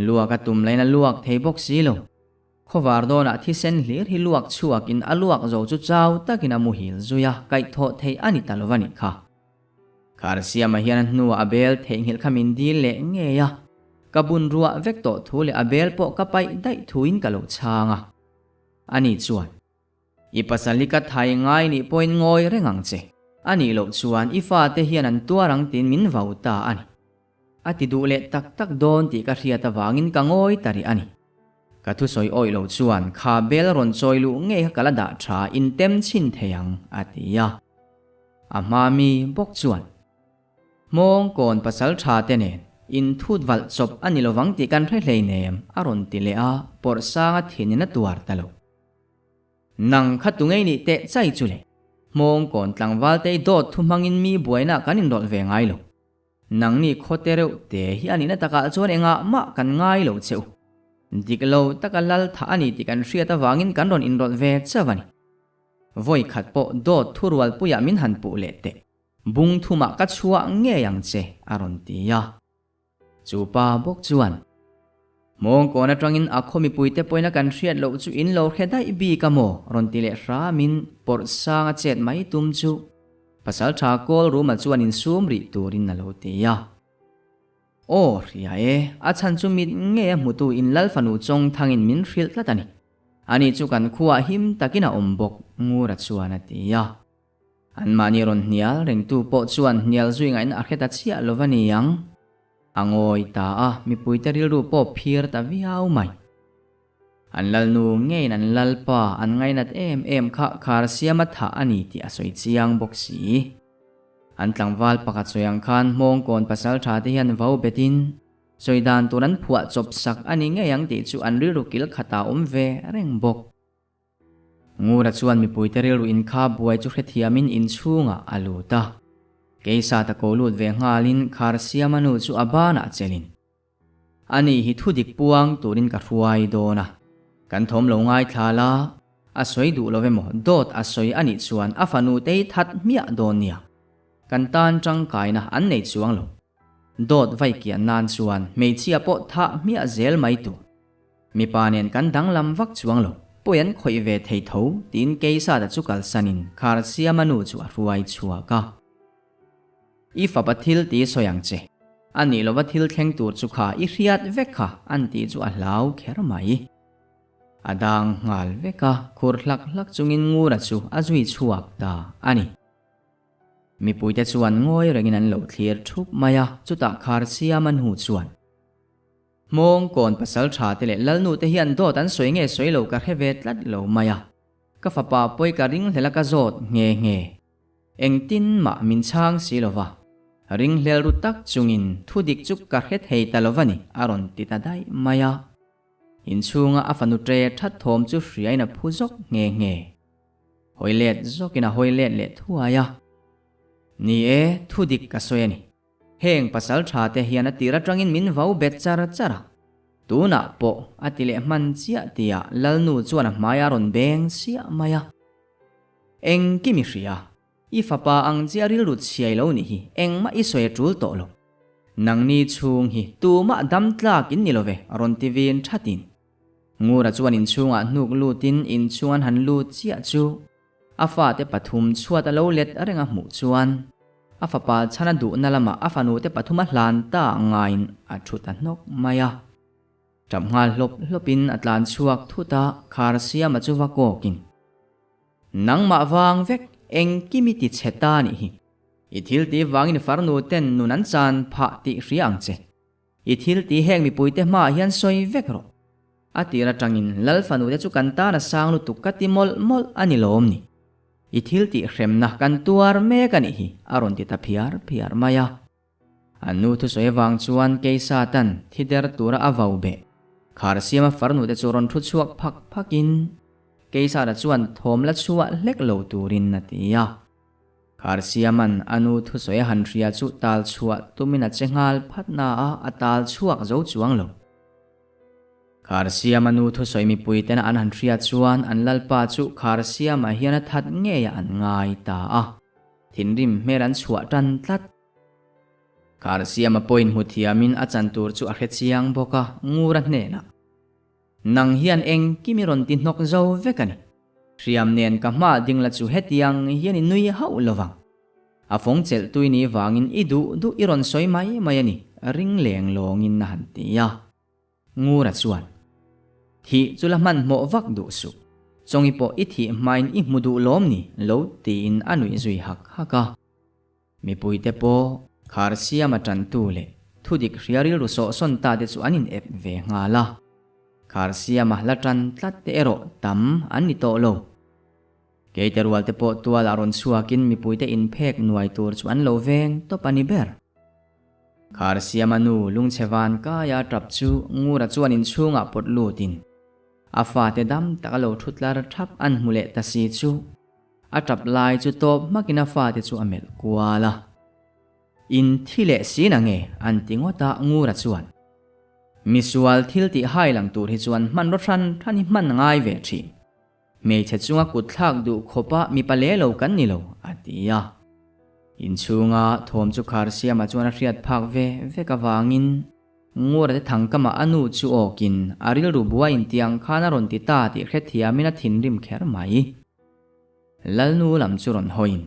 Luak a tum lain a luak thei bawk si lo. Khawvar dawnah thisen hlir hi luak chhuakin a luak zo chu chau takin a muhil zui a, kaihthawh theih a ni ta lo a nih kha. Kharsiama hian a hnuah a bel theihnghilh kha min dil leh ngei a, ka bun ruah vek tawh thu leh a bel pawh ka paih daih thuin ka lo chhang a. Ani chuan, I pasal hi ka thai ngai nih pawhin ngawi reng ang che, a nih loh chuan i fate hian an tuar ang tiin min vau ta a ni. A ti duh leh tak tak dawn tih ka hriat avangin ka ngawi ta rih a ni. Ka thusawi awih lo chuan kha bel rawn chawi luh ngei kha ka la dah tha intem chhin thei ang, a ti a. A hma mi bawk chuan, Hmawngkawn pasal tha te nen inthut valh chawp a ni lovang tih kan hre hleinem, a rawn ti leh a, pawrh sanga thinin a tuar ta lo. Nang kha tu ngei nih teh chai chu le. Hmawngkawn tlangval te i dawt thu hmangin mi buaina kan inrawlh ve ngai lo. Nang ni khawte reuh te hi a nihna takah chuan engah mah kan ngai lo che u. Dik lo taka lal thah a ni tih kan hriat avangin kan rawn inrawlh ve chauh a ni. Vawi khat pawh dawt thu rualpuiah min han puh leh teh. Bung thumah ka chhuah ngei ang che a rawn ti a. Chu pa bawk chuan, Hmawngkawn atangin a khaw mipuite pawhin a kan hriat loh chu in lo hre daih bik a maw? rawn ti leh hramin pawrh sang a chet mai tum chu Pasaltha Kawl Ruma chuan insum rih turin a lo ti a. Aw hria e, a chhan chu mit ngei a hmutu in Lal fanu chawng thangin min hrilh tlat a ni. Ani chu kan khuaah him takin a awm bawk, Ngura chuan a ti a. Anmahni rawn hnial rengtu pawh chuan hnial zui ngaihna a hre ta chiah lo va ni ang. A ngawi ta a, mipuite rilru pawh phir ta viau mai. An lalnu ngeiin an lalpa an ngainat em em kha khar siama thah a ni tih a sawi chiang bawk si. An tlangval pakhat sawi ang khan Hmawngkawn pasaltha te hian vau betin sawi dan tur an phuah chawp sak a ni ngei ang tih chu an rilru kil khatah a awm ve reng bawk. Ngura chuan mipuite rilru inkha buai chu hrethiamin inchhungah a lut a. Keisa ta ko lut ve nghalin Kharsiama nu chu a banah chelin. Ani hi thudik puang turin ka hruai dawn a. Kan thawm lo ngaithla la, a sawi duh lo emaw dawt a sawi a nih chuan a fanu tei that hmiah dawn nia. Kan tan tangkaina an nei chuang lo. Dawt vai kian nan chuan hmeichhia pawh thah hmiah zel mai tur. Mipa nen kan danglam vak chuang lo, pawi an khawih ve thei tho, tiin Keisata chu kalsanin Kharsiama nu chu a hruai chhuak a. I fapa thil ti sawi ang che, a nih lova thil thleng tur chu kha i hriat vek kha an tih chu a hlau kher mai. A dang nghal vek a, khur hlak hlak chungin Ngura chu a zui chhuak ta a ni. Mipuite chuan ngawi rengin an lo thlir thup mai a, chutah Kharsiama nu chuan. Hmawngkawn pasal tha te leh lalnu te hian dawt an sawi nge sawi lo ka hre ve tlat lo mai a, ka fapa pawi ka ringhlel a ka zawt nghe nghe. Engtin mah min chhang si lo va, ringhlel ru tak chungin thu dik chu ka hre thei ta lo va ni a rawn ti ta daih mai a. Inchhunga a fanu tre that thawm chu hriain a phu zawk nghe nghe. Hawi let zawkin a hawi let leh thuai a. Ni e, thu dik ka sawi a ni. Heng pasal tha te hian a tir atangin min vau bet char char a, tunah pawh a ti leh hman chiah tia Lalnu chuan a hmai a rawn beng siah mai a. Engkim i hria, i fapa ang chiah rilru chhiai lo nih hi engmah i sawi a tul tawh lo. Nangni chhung hi tumah dam tlak in ni lo ve rawn ti vin thatin. Ngura chuan inchhungah hnuk lutin inchhung an han lut chiah chu A fate pathum chhuat a lo let reng a hmuh chuan a fapa chhan a duhna lamah a fanute pathum a hlan ta ngaiin a thu ta hnawk mai a. Tap nghal hlawp hlawpin a tlan chhuak thut a, khar siama chu va kawkin, Nangmah vang vek engkim i ti chhe ta nih hi. I thil tih vangin farnu ten nun an chan phah tih hria ang che. I thil tih heng mipuite hmaah hian sawi vek rawh. A tir atangin Lal fanute chu kan tan a sang lutuk ka ti mawlh mawlh a ni lawm ni. I thil tih hremna kan tuar mek a nih hi a rawn ti ta phiar phiar mai a. An nu thusawi avang chuan Keisa tan thi der tura a vau beh. Khar siama farnute chu rawn thu chhuak phak phakin Keisara chuan thawm la chhuah hlek lo turin a ti a. Kharsiaman a nu thusawi a han hria chu tal chhuah tumin a che nghal phat na a, a tal chhuak zo chuang lo. Kharsiama nu thusawi mipui tena an han hria chuan an lalpa chu Kharsiama hian a that ngeiah an ngai ta a. Thinrim hmel an chhuah tan tlat. Kharsiama pawhin hmu thiamin a chan tur chu a hre chiang bawk a, Ngura hnenah, Nang hian engkim i rawn ti hnawk zo vek a ni. Hriam nen ka hma ding la chu hetiang hian i nui hauh lo vang. A fawng chelh tui ni vangin i duh duh i rawn sawi mai mai a ni, ring leng lawngin a han ti a. Ngura chuan, Thih chu la hmanhmawh vak duh suh. Chawngi pawh i thih hmain i hmu duh lawm ni? lo tiin a nuih zui hak hak a. Mipuite pawh khar siama tantu leh thudik hria rilru sawhsawn ta te chu an in ep ve nghal a. Khar siama la tan tlat te erawh tam an ni tawh lo. Keite rual te pawh tualah rawn chhuakin mipuite inphek nuai tur chu an lo veng tawp a ni ber. Khar siama nu lungchhe van kaia tap chu Ngura chuan inchhungah pawt lutin a fate dam tak a lo thu tlar thap an hmu leh ta si chu a tap lai chu tawp hmakin a fate chu a melh kual a. In thi leh si na nge an ti ngawt a Ngura chuan misual thil tih hai lang tur hi chuan hmanraw hran hran hi hman ngai ve thin. Hmeichhe chunga kut thlak duh khawpa mipa le lo kan ni lo, a ti a. Inchhunga thawm chu khar siamah chuan a hriat phak ve vek avangin Ngura te thangkamah a nu chu awkin a rilru buaiin tiang khan a rawn ti ta tih hrethiamin a thinrim kher mai. Lalnu lam chu rawn hawiin,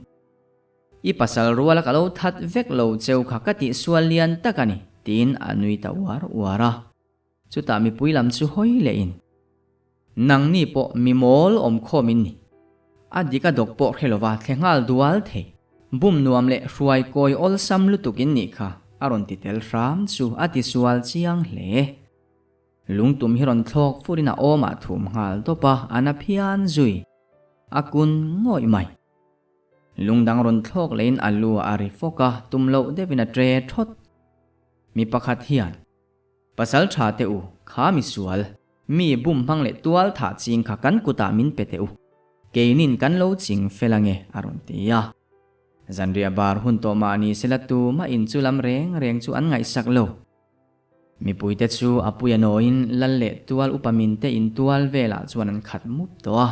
I pasal ruala ka lo that vek lo cheu kha ka tihsual lian tak a ni, tiin a nui ta uar uar a. Chutah mipui lam chu hawi lehin, Nangni pawh mi mawl awm khawm in ni. A dik a dawk pawh hre lova thle nghal dual thei. Bum nuam leh hruai kawi awlsam lutuk in nih kha a rawn ti tel hram chu a ti sual chiang hle. Lungtum hi rawn thlawk furin a awmah thum nghal dawp a, a na phian zui. A kun ngawih mai. Lungdang rawn thlawk lehin a lu a ri fawk a, tum loh deuhin a tre thawt. Mi pakhat hian. Pasal tha teh u, kha mi sual, mi bum hmang leh tual thah ching kha kan kutah min pe teh u, keinin kan lo ching fel ange, a rawn ti a. Zanriah bar hun tawh mah ni sela tumah in chu lam reng reng chu an ngaihsak lo. Mipuite chu a puia nawiin lal leh tual upa min te in tual velah chuan an khat mup tawh a,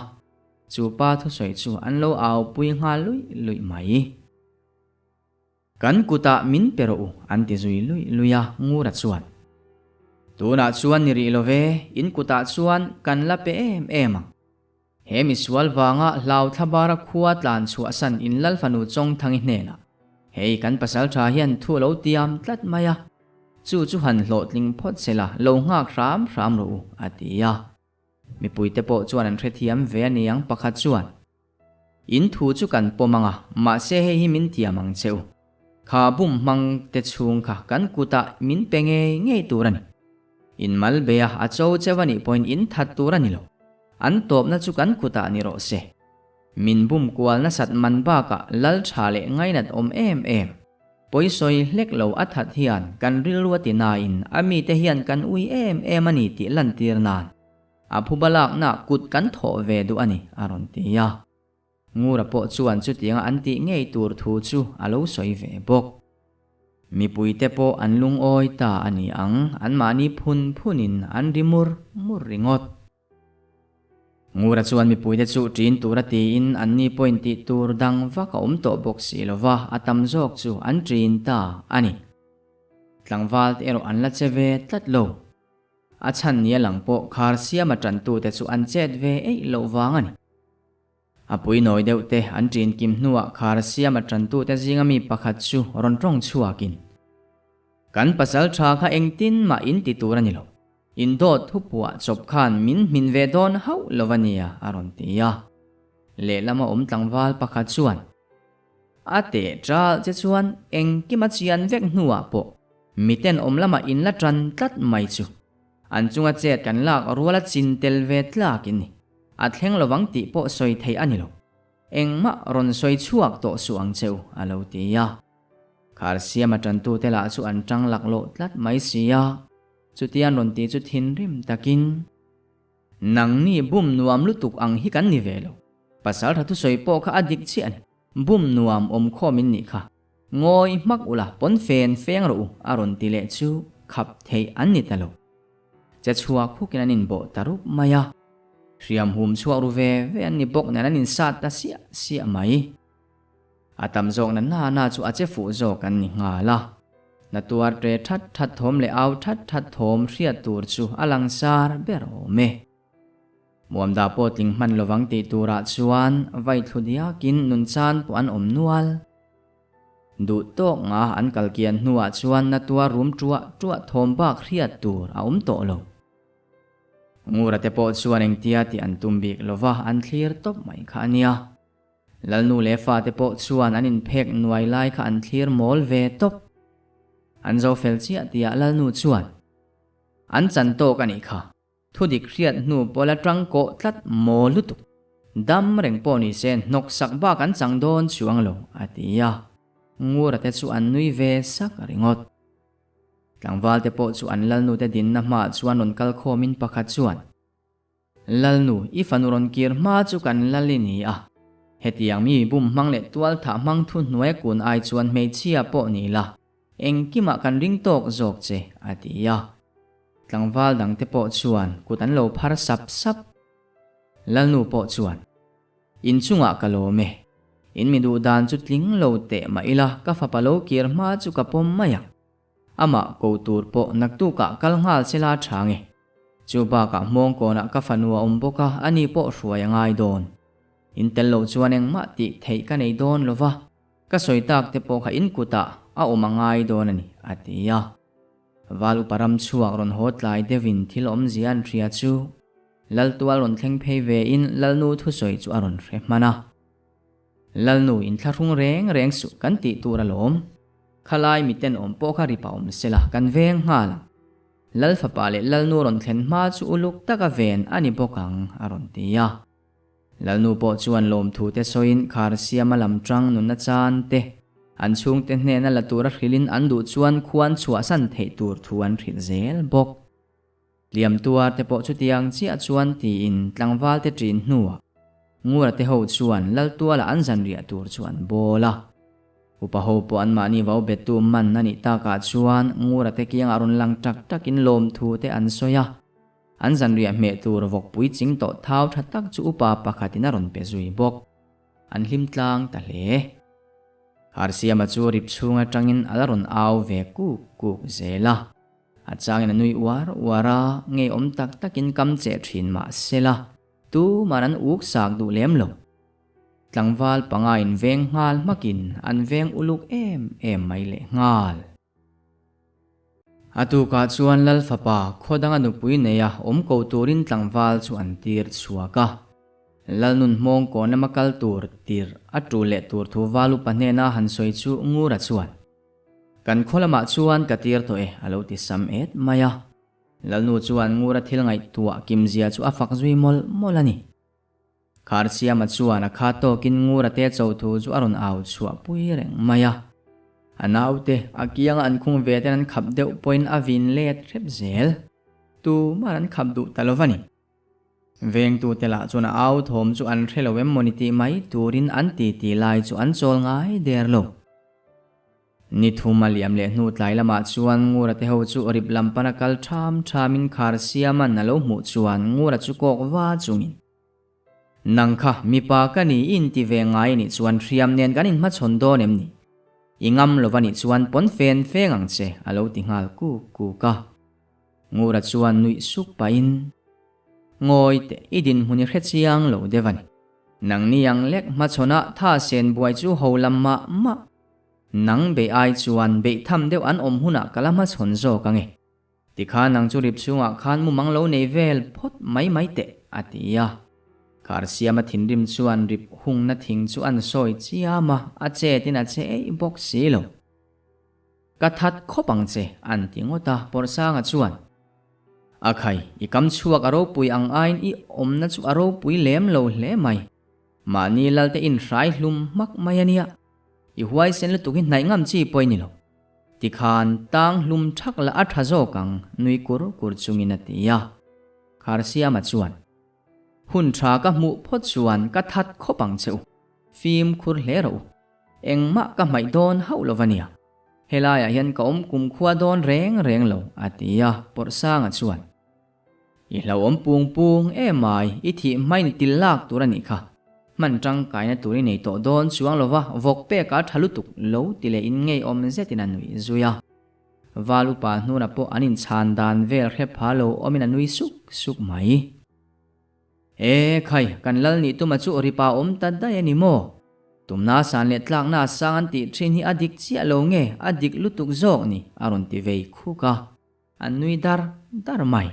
chu pa thusawi chu an lo au pui nghal luih luih mai. Kan kutah min pe rawh u, an ti zui luih luih a, Ngura chuan. Tunah chuan ni rih lo ve, in kutah chuan kan la pe em em ang. He misual vanga hlau thlabara khua tlan chhuahsan in Lal fanu Chawngthangi hnenah, Hei kan pasaltha hian thu a lo tiam tlat mai a, chu chu han hlawhtling phawt sela lo nghak hram hram rawh u, a ti a. Mipuite pawh chuan an hrethiam ve a niang pakhat chuan, In thu chu kan pawm ang a, mahse hei hi min tiam ang che u. Kha bum hmang te chhung kha kan kutah min pe ngei ngei tur a ni. In mal bei a, a cho cheu a nih pawhin in that tur a ni lo. An tawpna chu kan kutah ni rawh se. Min bum kual nasat man bakah lal tha leh ngainat awm em em. Pawisawi hlek lo a that hian kan rilru a ti nain a mite hian kan ui em em a ni tih lantir nan a phuba lakna kut kan thawh ve duh a ni, a rawn ti a. Ngura pawh chuan chutianga an tih ngei tur thu chu a lo sawi ve bawk. Mipuite pawh an lungawi ta a ni ang, anmahni phun phunin an ri mur mur ringawt. Ngura chuan mipuite chu ṭin tura tiin anni pawhin tih tur dang vak a awm tawh bawk si lo va, a tam zawk chu an ṭin ta a ni. Tlangval te erawh an la che ve tlat lo. A chhan nia lang pawh khar siama ṭantute chu an chet ve eih loh vang a ni. A pui nawi deuh te an ṭin kim hnuah khar siama ṭantute zinga mi pakhat chu rawn ṭawng chhuakin, Kan pasal ṭha kha engtin mah in ti tur a ni lo. In dawt thupuah chawp khan min hmin ve dawn hauh lo a nia, a rawn ti a. Lehlama awm tlangval pakhat chuan, A teh ṭalh che chuan engkima chian vek hnuah pawh miten awm lamah in la ṭan tlat mai chu. An chunga chet kan lak ruala chin tel ve tlak in ni. A thleng lovang tih pawh sawi theih a ni lo. Engmah rawn sawi chhuak tawh suh ang che u, a lo ti a. Khar siama ṭantute lah chu an ṭang laklawh tlat mai si a. Chutian rawn ti chu thinrim takin, Nangni bum nuam lutuk ang hi kan ni ve lo. Pasal tha thusawi pawh kha a dik chiah a ni. Bum nuam awm khawm in nih kha. Ngawi hmak ula pawn fen feng rawh u a rawn ti leh chu khap theih an ni ta lo. Che chhuak hukin an inbawh ta rup mai a. Hriam hum chhuak ru ve ve an ni bawk nen an insat ta siah siah mai. A tam zawk na na na chu a che fuh zawk an ni nghal a. Na tuar ṭe ṭhat ṭhat thawm leh au ṭhat ṭhat thawm hriat tur chu a langsar ber awm e. Muamda pawh tling hman lovang tih turah chuan vai thlu diakin nunchan pawh an awm nual. Duh tawk nga an kal kian hnuah chuan na tuar rum ṭuah ṭuah thawm bak hriat tur a awm tawh lo. Ngura te pawh chuan engtia tih an tum bik lova an thlir tawp mai kha a nia. Lalnu leh fate pawh chuan an inphek nuai lai kha an thlir mawl ve tawp. An zo fel chiah tihah Lalnu chuan, An chan tawk a nih kha. Thudik hriat hnu pawla tang kawh tlat maw lutuk. Dam reng pawh ni se hnawk sak bak an chang dawn chuang lo, a ti a. Ngura te chu an nui ve sak ringawt. Tlangval te pawh chu an Lalnu te dinna hmaah chuan rawn kal khawmin pakhat chuan, Lalnu, i fanu rawn kir hma chu kan lal i ni a. Hetiang mi bum hmang leh tual thah hmang thu hnuai kun ai chuan hmeichhia pawh ni la, engkimah kan ring tawk zawk che, a ti a. Tlangval dangte pawh chuan kut an lo phar sap sap. Lalnu pawh chuan, In chungah ka lawm e. In mi duh dan chu tling lo teh mah ila ka fapa lo kir hma chu ka pawm mai ang. Amah ko tur pawh naktukah kal nghal se la tha nge. Chu bakah hmawng kawnah ka fanu a awm bawk a, ani pawh hruai a ngai dawn. In tel loh chuan engmah tih theih ka nei dawn lo va, ka sawi tak te pawh kha in kutah a awm a ngai dawn a ni, a ti a. Val upa ram chhuak rawn haw tlai deuhin thil awmzia an hria chu Laltual rawn thleng phei vein Lalnu thusawi chu a rawn hre hman a. Lalnu inthlahrung reng reng suh kan tih tur alawm. Khalai miten awm pawh kha ripa awm sela kan veng nghal ang. Lal fapa leh Lalnu rawn thlen hma chu uluk taka ven a ni bawk ang a rawn ti a. Lalnu pawh chuan lawmthu te sawiin khar siama lam tang nunna chan te, an chhungte hnena la tura hrilhin an duh chuan khuan chhuahsan theih tur thu an hrilh zel bawk. Hliam tuar te pawh chutiang chiah chuan tiin tlangval te ṭin hnuah Ngura te ho chuan Laltuala an zanriah tur chu an bawl a. Upa ho pawh anmahni vau bettu man a nih takah chuan Ngura te kiangah rawn lang ṭak ṭakin lawmthu te an sawi a. An zanriah hmeh tur vawkpui ching tawh thau ṭha tak chu upa pakhatin a rawn pe zui bawk. An hlim tlang ta hle. Harsiama chu rip chhung aṭangin a la rawn au ve kuk kuk zel a. A changin a nui uar uar a, ngeiawm tak takin kam cheh thin mah sela, tuman an uk sak duh lem lo. Tlangval panga in veng nghal hmakin an veng uluk em em mai leh nghal. A tukah chuan Lal fapa khaw danga nupui neia awm ko turin tlangval chu an tir chhuak a. Lalnun hmawng kawn lama kal tur tir a tul leh tur thu val upa hnena han sawi chu Ngura chuan, Kan khaw lamah chuan ka tir tawh e, a lo ti sam et mai a. Lalnu chuan Ngura thil ngaihtuah kimzia chu a fak zui mawlh mawlh a ni. Kharsiama chuan a kha tawkin Ngura te cho thu chu a rawn au chhuah pui reng mai a. A naute a kianga an khung ve ten an khap deuh pawhin a vin let hrep zel. Tumah an khap duh ta lo va ni. Vengtute lah chuan a au thawm chu an hre lo em mawni tih mai turin an titi lai chu an chawl ngai der lo. Ni thum a liam leh hnu tlai lamah chuan Ngura te ho chu rip lam pana kal ṭham ṭhamin khar siaman a lo hmuh chuan Ngura chu kawk va chungin, Nang kha mipa ka ni i inti ve ngai nih chuan hriam nen kan inhmachhawn dawn em ni? I ngam lova nih chuan pawn fen feng ang che a lo ti nghal kuk kuk a. Ngura chuan nuih suk pahin, Ngawi teh, i dinhmun i hre chiang lo deuh a ni. Nangni ang lek hmachhawnah tha sen buai chu ho lam mah mah. Nang beih ai chuan beih tham deuh an awm hunah ka la hmachhawn zawk ang e. Tikhan nang chu rip chhungah khan mumang lo nei vel phawt mai mai teh, a ti a. Kharsiama thinrim chuan rip hungna thing chu an sawi chiam a, a chetin a che eih bawk si lo. Ka that khawp ang che, an ti ngawt a, Pawrhsanga chuan. A khai, i kam chhuak a ropui ang aiin i awmna chu a ropui lem lo hle mai. Mahni lalte inhrai hlum hmak mai a nia. I huaisen lutuk hi hnaih ngam chi pawh i ni lo. Tikhan tang hlum thak la a tha zawk ang, nui kur kur chungin a ti a. Kharsiama chuan, Hun tha ka hmuh phawt chuan ka that khawp ang che u. Fimkhur hle rawh u. Engmah ka hmaih dawn hauh lo va nia. Helaiah hian ka awm kumkhua dawn reng reng lo, a ti a, Pawrhsanga chuan. I hlauhawm pung pung emai, i thih hmain i til lak tur a nih kha. Hman tangkaina tur i nei tawh dawn chuang lova vawk pek a tha lutuk lo ti leh in ngeiawm zetin a nuih zui a. Val upa hnuna pawh an inchhan dan vel hre pha lo awmin a nui suk suk mai. E khai, kan lal nih tuma chu ripa awm ta daih a ni maw? Tumna san leh tlakna sang an tih thin hi a dik chiah lo nge a dik lutuk zawk ni? a rawn ti vei khuk a, an nui dar dar mai.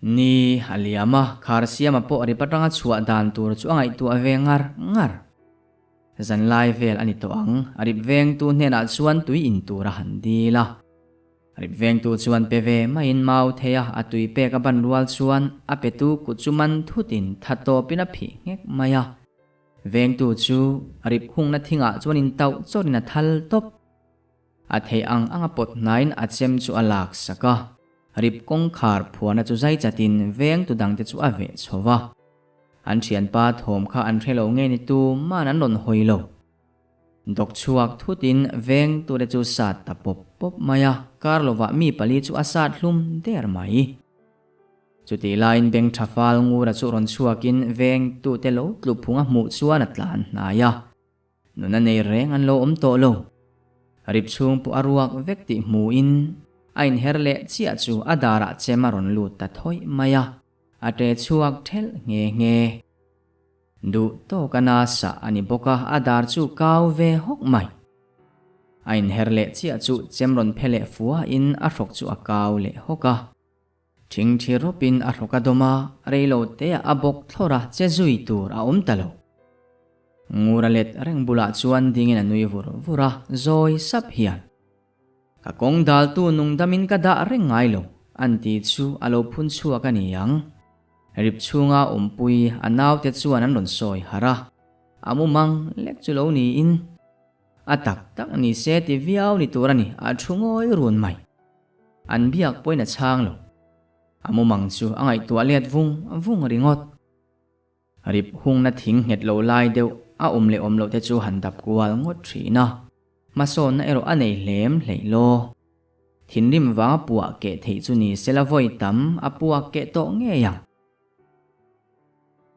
Ni, a liam a, khar siama pawh rip atanga chhuah dan tur chu a ngaihtuah ve ngar ngar. Zanlai vel a ni tawh ang, a rip vengtu hnenah chuan tui in tur a han dil a. Rip vengtu chuan pe ve maiin mau thei a, a tui pek a ban rual chuan a petu kut chu man thutin tha tawpin a phih nghek mai a. Vengtu chu rip hungna thingah chuan intauh chawrin a thal tawp. A theih ang anga pawt hnaiin a chem chu a lak sak a, rip kawngkhar phuahna chu zai chatin vengtu dangte chu a veh chho va. An thianpa thawm kha an hre lo nge ni tu man an rawn hawi lo. Dawk chhuak thutin vengtute chu sat ta pawp pawp mai a, kar lovah mi pali chu a sat hlum der mai. Chutih laiin beng tha fal ngura chu rawn chhuakin vengtute lo tlu phung a hmuh chuan a tlan hnai a. Nuna nei reng an lo awm tawh lo. Rip chhung pawh a ruak vek tih hmuhin a inher leh chiah chu a darah chem a rawn lut ta thawih mai a, a ṭe chhuak ṭhelh nghe nghe. Duh tawk a nasa a ni bawk a, a dar chu kau ve hawk mai. A inher leh chiah chu chem rawn phe leh fuahin a hrawk chu a kau leh hawk a. Thingthi rawpin a hrawk a dawm a, reilo teah a bawk thlawr a, che zui tur a awm ta lo. Ngura let reng bulah chuan dingin a nui vur vur a, zawi sap hian, Ka kawng daltu nungdamin ka dah reng ngai lo, an ti chu a lo phun chhuak a ni ang. Rip chhunga awmpui a naute chuan an rawn sawi harh a, a mumang lek chu lo niin, a tak tak ni se ti viau ni tur a ni, a thu ngawi run mai. An biak pawhin a chhang lo. A mumang chu a ngaihtuah let vung vung ringawt. Rip hungna thing nghet lo lai deuh a awm leh awm loh te chu han dap kual ngawt thin a, hmasawnna erawh a nei hlem hleih law. Thinrim vanga puah keh theih chu ni sela vawi tam a puak keh tawh ngei ang.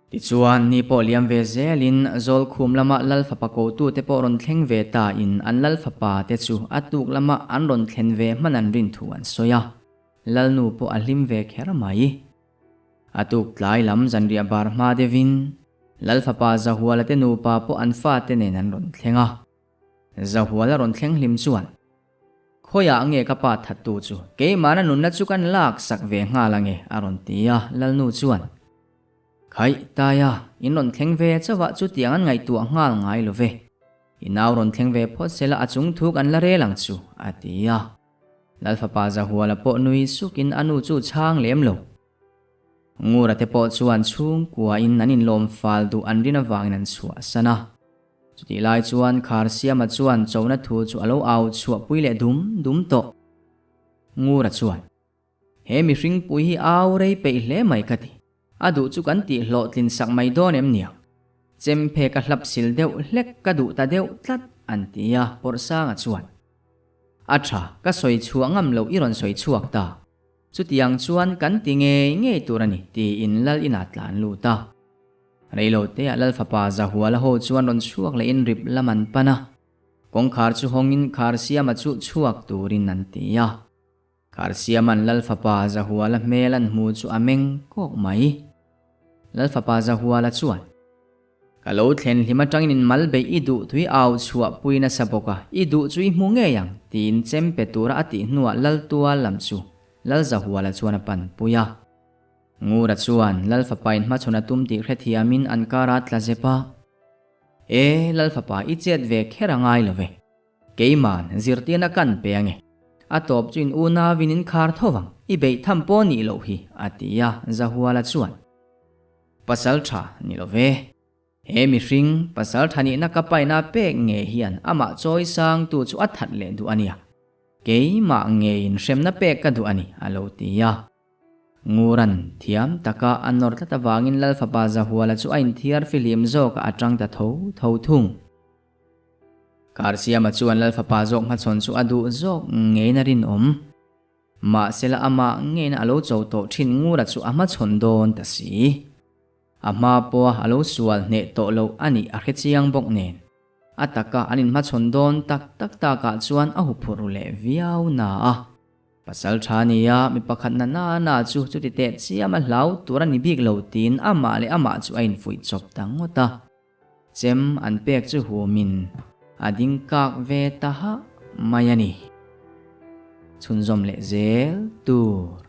Tichuan, ni pawh liam ve zelin Zawlkhum lama Lalfapa kotute pawh rawn thleng ve tain an Lalfapa te chu a tuk lama an rawn thlen ve hman an rin thu an sawi a, Lalnu pawh a hlim ve kher mai. A tuk tlai lam zanriah bar hma deuhin Lalfapa Zahuala te nupa pawh an fate nen an rawn thleng a. Zahuala rawn thleng hlim chuan, Khawiah nge ka pa thattu chu keimahna nunna chu kan lak sak ve nghal ange a rawn ti a, Lalnu chuan, Khaih, Taia, in rawn thleng ve chauhah chutiang an ngaihtuah nghal ngai lo ve. I nau rawn thleng ve phawt sela a chung thu kan la rel ang chu, a ti a. Lalfapa Zahuala pawh nui sukin a nu chu chhang lem lo. Ngura te pawh chuan chhungkuain an inlawm fal duh an rin avangin an chhuahsan a. Chutih lai chuan Kharsiama chuan chona thu chu a lo au chhuahpui leh dum dum tawh. Ngura chuan, He mihring pui hi au rei peih hle mai ka ti. A duh chu kan tih hlawhtlin sak mai dawn em niang? Chemphe ka hlap sil deuh hlek ka duh ta deuh tlat, an ti a, Pawrhsanga chuan, A tha, ka sawi chhuah ngam loh i rawn sawi chhuak ta. Chutiang chuan kan ti ngei ngei tur a ni, tiin Lal inah tlan lut a. Reiloteah Lal fapa Zahuala ho chuan rawn chhuak lehin rip lam an pan a. Kawngkhar chu hawngin Kharsiama chu chhuak turin an ti a. Kharsiama'n Lal fapa Zahuala hmel an hmu chu a meng kawk mai. Lal fapa Zahuala chuan. Ka lo thlen hlim atangin in mal beih i duh tui au chhuah pui nasa bawk a, i duh chu i hmu ngei ang, tiin chem pe tura a tih hnuah Laltual lam chu Lalzahuala chuan a pan pui a. Ngura chuan Lalfapa in hmachhawn a tum tih hrethiamin an kara tla zep a, E, Lalfapa i chet ve kher a ngai lo ve. Keiman zirtirna kan pe ange. A tawp chu in unauin in khar tho vang, i beih tham pawh nih loh hi, a ti a, Zahuala chuan. Pasal tha ni lo ve. He mihring pasal tha nihna ka paina pek nge hian amah chawi sangtu chu a that leh duh a nia. Keimah ngeiin hremna pek ka duh a ni, a lo ti a. Nguran thiam taka a nawr tlat avangin Lalfapa Zahuala chu a inthiar fihlim zawkah a tang ta tho tho thung. Karsiama chuan Lalfapa zawk hmachhawn chu a duh zawk ngeiin a rinawm. Mahsela amah ngeina a lo cho tawh thin Ngura chu a hmachhawn dawn ta si. A hma pawha a lo sual hneh tawh loh a nih a hre chiang bawk nen. A taka an inhmachhawn dawn tak tak takah chuan a huphurh ru leh viau na a. Pasal tha nia mi pakhat na na na chu chuti teh chiam a hlau tur a ni bik lo tiin amah leh amah chu a infuih chawp ta ngawt a. Chem an pek chu humin a ding kak ve ta hah mai a ni. Chhunzawm leh zel tur.